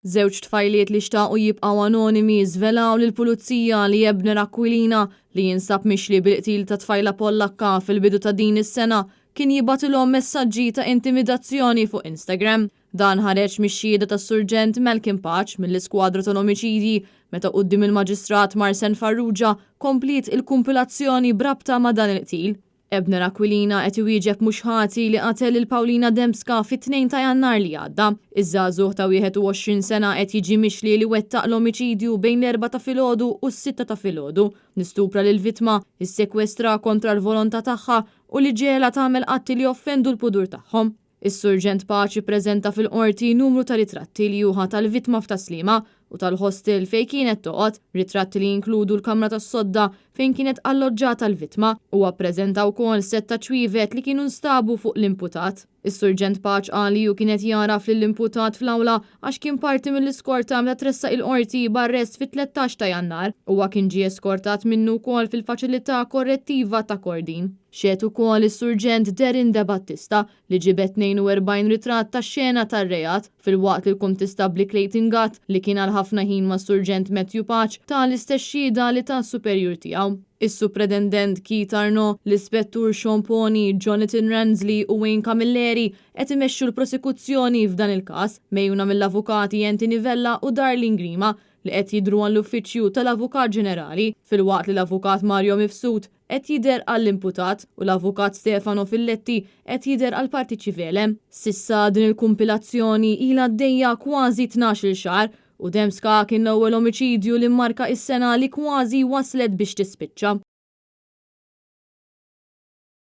Żewġ tfajliet li xtaqu jibqgħu anonimi żvelaw lill-Pulizija li Ebner Aquilina, li jinsab mixli bil-qtil ta' tfajla Pollakka fil-bidu ta' din is-sena, kien jibgħatilhom messaġġi ta' intimidazzjoni fuq Instagram. Dan ħareġ mix-xhieda tas-Surġent Malcolm Pace mill-Iskwadra tal-Omiċidji meta quddiem il-Maġistrat Marsen Farrugia kompliet il-kumpilazzjoni b'rabta ma' dan il-qtil. Ebner Aquilina qed iwieġeb mhux ħati li qatel lil Paulina Dembska fit-2 ta' Jannar li għadda. Iż-żagħżugħ ta' 21 sena qed jiġi mixli li wettaq l-omiċidju bejn l-erbgħa ta' filgħodu u s-sitta ta' filgħodu, li stupra lill-vittma, issekwestra kontra l-volontà tagħha u li ġegħelha tagħmel atti li joffendu l-pudur tagħhom. Is-Surġent Pace ppreżenta fil-Qorti numru ta' ritratti li hu ħa tal-vittma f'Tas-Sliema u tal-hostel fejn kienet toqgħod, ritratti li jinkludu l-kamra tas-sodda fejn kienet alloġġata l-vittma. Huwa ppreżenta wkoll sett ta' ċwievet li kienu nstabu fuq l-imputat. Is-Surġent Pace qal li hu kien qed jagħraf lill-imputat fl-awla għax kien parti mill-iskorta meta tressaq il-Qorti b'arrest fit-13 ta' Jannar. Huwa kien ġie eskortat minnu wkoll fil-Faċilità Korrettiva ta' Kordin. Xehed ukoll is-Surġent Darren Debattista li ġibed 42 ritratt tax-xena tar-reat, filwaqt li l-Kuntistabbli Clayton Gatt, li kien għal ħafna ħin mas-Surġent Matthew Pace, ta l-istess xhieda li ta s-superjur tiegħu. Is-Supretendent Keith Arnaud, l-Ispettur Sean Pawney, Jonathan Ransley u Wayne Camilleri qed imexxu l-prosekuzzjoni f'dan il-każ, megħjuna mill-Avukati Anthony Vella u Darlene Grima, li qed jidhru għall-Uffiċċju tal-Avukat Ġenerali, filwaqt li l-Avukat Mario Mifsud qed jidher għall-imputat u l-Avukat Stefano Filletti qed jidher għall-parti ċivile. S'issa din il-kumpilazzjoni ilha għaddejja kważi 12-il xahar u Dembska kien l-ewwel omiċidju li mmarka is-sena li kważi waslet biex tispiċċa.